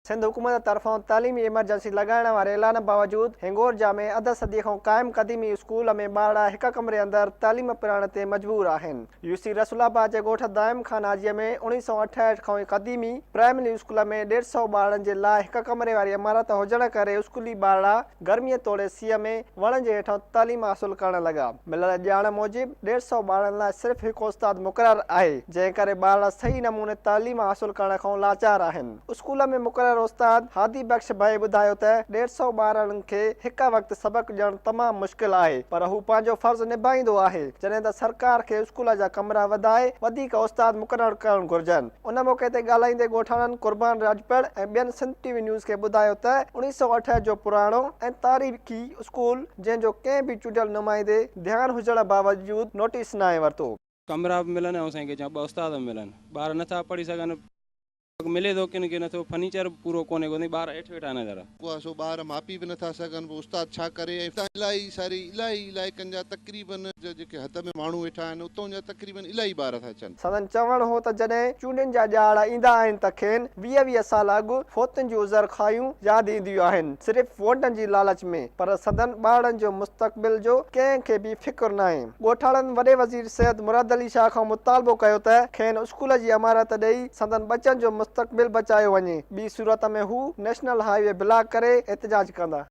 سنڌ حڪومت طرفان تعليمي ايمرجنسي لڳائڻ واري اعلان باوجود هنگورجا ۾ اڌ صدي کان قائم قديمي اسڪول ۾ ٻارڙا هڪ ڪمري اندر تعليم پرائڻ تي مجبور آهن. يو سي رسول آباد جي ڳوٺ دائم خان حاجي ۾ 1968 کان قديمي پرائمري اسڪول ۾ ڏيڍ سئو ٻارڙن جي لاء هڪ ڪمري واري عمارت هجڻ ڪري اسڪولي ٻارڙا گرميء توڙي سيء ۾ وڻن جي هيٺان تعليم حاصل ڪرڻ لڳا. مليل ڄاڻ موجب ڏيڍ سئو ٻارڙن لاء صرف هڪ استاد مقرر آهي، جنهن ڪري ٻارڙا صحيح نموني تعليم حاصل ڪرڻ کان لاچار آهن. اسڪول ۾ مقرر استاد هادي بخش ڀئي ٻڌايو ته ڏيڍ سئو ٻارڙن کي هڪ وقت سبق ڏيڻ تمام مشڪل آهي پر هو پنهنجو فرض نڀائيندو آهي، جڏهن ته سرڪار کي اسڪول جا ڪمرا وڌائي وڌيڪ استاد مقرر ڪرڻ گهرجن. ان موقعي تي ڳالهائيندي ڳوٺاڻن قربان راڄپر ۽ ٻين سنڌ ٽي وي نيوز کي ٻڌايو ته 1968 جو پراڻو ۽ تاريخي اسڪول جنهن جو ڪنهن به چونڊيل نمائندي ڌيان هجڻ باوجود نوٽيس ناهي ورتو. ڪمرا به ملن ۽ اسان کي چون ٻه استاد به ملن ٻار نٿا پڙهي سگهن. ملي ٿو ڪن کي نٿو فرنيچر به پورو ڪونهي ڪو ٻار هيٺ ويٺا نظر. اها سو ٻار ماپي به نٿا سگهن پوء استاد ڇا ڪري ۽ اتان الاهي ساري الاهي علائقن جا تقريبن جيڪي حد ۾ ماڻهو ويٺا آهن اتون جا تقريبن الاهي ٻار ٿا اچن. سندن چوڻ هو ته جڏهن چونڊين جا ڏهاڙا ايندا آهن ته کين 20 20 سال اڳ فوتين جون عذر خواهيون ياد اينديون آهن صرف ووٽن جي لالچ ۾ پر سندن ٻارڙن جو مستقبل جو ڪنهن کي به فڪر ناهي. ڳوٺاڻن وڏي وزير سيد مراد علي شاهه کان مطالبو ڪيو ته کين اسڪول جي عمارت ڏئي سندن ٻچن جو مستقبل بچايو وڃي، ٻي صورت ۾ هو نيشنل هاء وي بلاڪ ڪري احتجاج ڪندا.